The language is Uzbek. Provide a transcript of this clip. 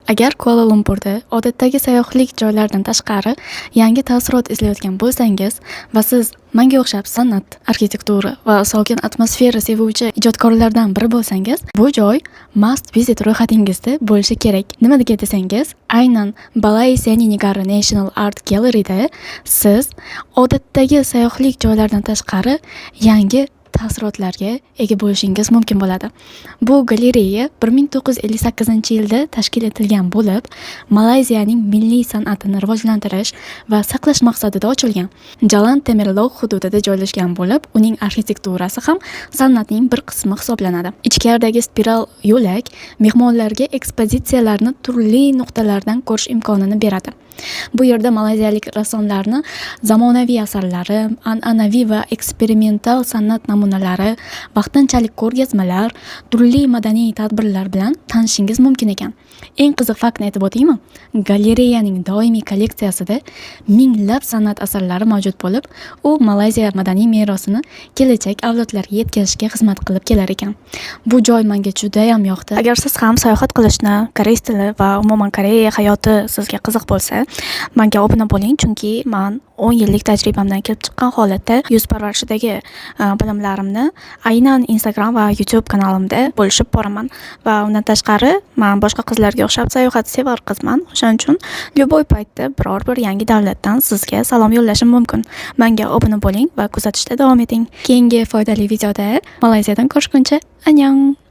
Agar Kuala-Lumpurda odatdagi sayyohlik joylaridan tashqari yangi taassurot izlayotgan bo'lsangiz va siz manga o'xshab san'at, arxitektura va sokin atmosfera sevuvchi ijodkorlardan biri bo'lsangiz, bu joy must visit ro'yxatingizda bo'lishi kerak. Nimaniga desangiz, aynan Balai Seni Negara National Art Galleryda siz odatdagi sayyohlik joylaridan tashqari yangi taassurotlarga ega bo'lishingiz mumkin bo'ladi. Bu galereya 1958-yilda tashkil etilgan bo'lib, Malayziyaning milliy san'atini rivojlantirish va saqlash maqsadida ochilgan. Jalan Temerloh hududida joylashgan bo'lib, uning arxitekturasi ham san'atning bir qismi hisoblanadi. Ichkaridagi spiral yo'lak mehmonlarga ekspozitsiyalarni turli nuqtalardan ko'rish imkonini beradi. Bu yerda malayziyalik rassomlarni zamonaviy asarlari, an'anaviy va eksperimental san'at namunalari, vaqtinchalik ko'rgazmalar, turli madaniy tadbirlar bilan tanishishingiz mumkin ekan. Eng qiziq faktni aytib o'taymi? Galereyaning doimiy kolleksiyasida minglab san'at asarlari mavjud bo'lib, u Malayziya madaniy merosini kelajak avlodlarga yetkazishga xizmat qilib kelar ekan. Bu joy menga judayam yoqdi. Agar siz ham sayohat qilishni, koreys tili va umuman Koreya hayoti sizga qiziq bo'lsa, manga obuna bo'ling, chunki man 10 yillik tajribamdan kelib chiqqan holatda yuz parvarishidagi bilimlarimni aynan Instagram va YouTube kanalimda bo'lishib boraman. Va undan tashqari, man boshqa qizlarga o'xshab sayohat sevar qizman. O'shaning uchun любой paytda biror bir yangi davlatdan sizga salom yo'llashim mumkin. Manga obuna bo'ling va kuzatishda davom eting. Keyingi foydali videoda Malayziyadan ko'rishguncha, annong!